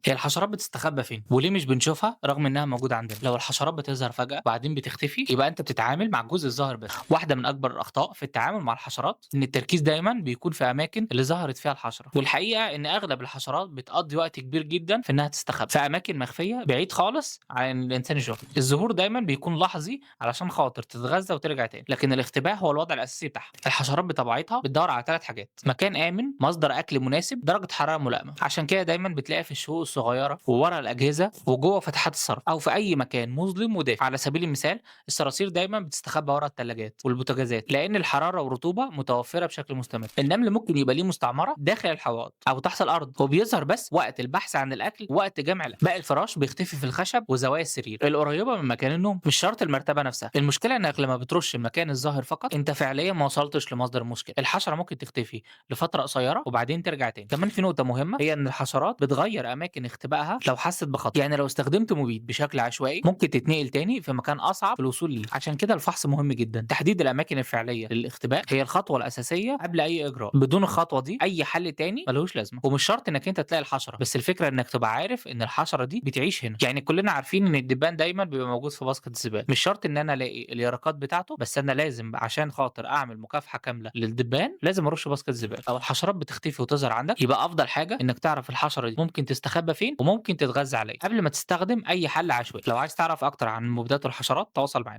هي الحشرات بتستخبى فين؟ وليه مش بنشوفها رغم إنها موجودة عندنا؟ لو الحشرات بتظهر فجأة وبعدين بتختفي يبقى أنت بتتعامل مع الجزء الظاهر بس. واحدة من أكبر الأخطاء في التعامل مع الحشرات إن التركيز دايمًا بيكون في أماكن اللي ظهرت فيها الحشرة، والحقيقة إن أغلب الحشرات بتقضي وقت كبير جدًا في إنها تستخبى في أماكن مخفية بعيد خالص عن الإنسان يشوفها. الظهور دايمًا بيكون لحظي علشان خاطر تتغذى وترجع تاني، لكن الاختباء هو الوضع الأساسي بتاعها. الحشرات بطبيعتها بتدور على 3 حاجات: مكان آمن، مصدر أكل مناسب، درجة حرارة ملائمة. عشان كده دايمًا بتلاقيها في الشقوق الصغيرة وورا الأجهزة وجوه فتحات الصرف أو في أي مكان مظلم ودافئ. على سبيل المثال الصراصير دايمًا بتستخبى ورا الثلاجات والبوتاجازات لأن الحرارة والرطوبة متوفرة بشكل مستمر. النمل ممكن يبقى ليه مستعمرة داخل الحوائط أو تحت الأرض وبيظهر بس وقت البحث عن الأكل ووقت جمع الأكل. باقي الفراش بيختفي في الخشب وزوايا السرير القريبة من مكان النوم، مش شرط المرتبة نفسها. المشكلة إنك لما بترش المكان الظاهر فقط أنت فعليًا ما وصلتش لمصدر المشكلة. الحشرة ممكن تختفي لفترة قصيرة وبعدين ترجع تاني. كمان في نقطة مهمة هي إن الحشرات بتغير أماكن اختبائها لو حست بخطر، يعني لو استخدمت مبيد بشكل عشوائي ممكن تتنقل تاني في مكان أصعب في الوصول ليه. عشان كده الفحص مهم جدًا. تحديد الأماكن الفعلية للاختباء هي الخطوة الأساسية قبل أي إجراء، بدون الخطوة دي أي حل تاني ملهوش لازمة. ومش شرط إنك أنت تلاقي الحشرة، بس الفكرة إنك تبقى عارف إن الحشرة دي بتعيش هنا. يعني كلنا عارفين إن الدبان دايمًا بيبقى موجود في basket الزبالة، مش شرط إن أنا ألاقي اليرقات بتاعته، بس أنا لازم عشان خاطر أعمل مكافحة كاملة للدبان لازم أرش basket الزبالة. لو الحشرات بتختفي وتظهر عندك يبقى أفضل حاجة إنك تعرف الحشرة دي ممكن تستخبى فين وممكن تتغذى على إيه قبل ما تستخدم أي حل عشوائي. لو عايز تعرف أكتر عن مبيدات الحشرات تواصل معانا.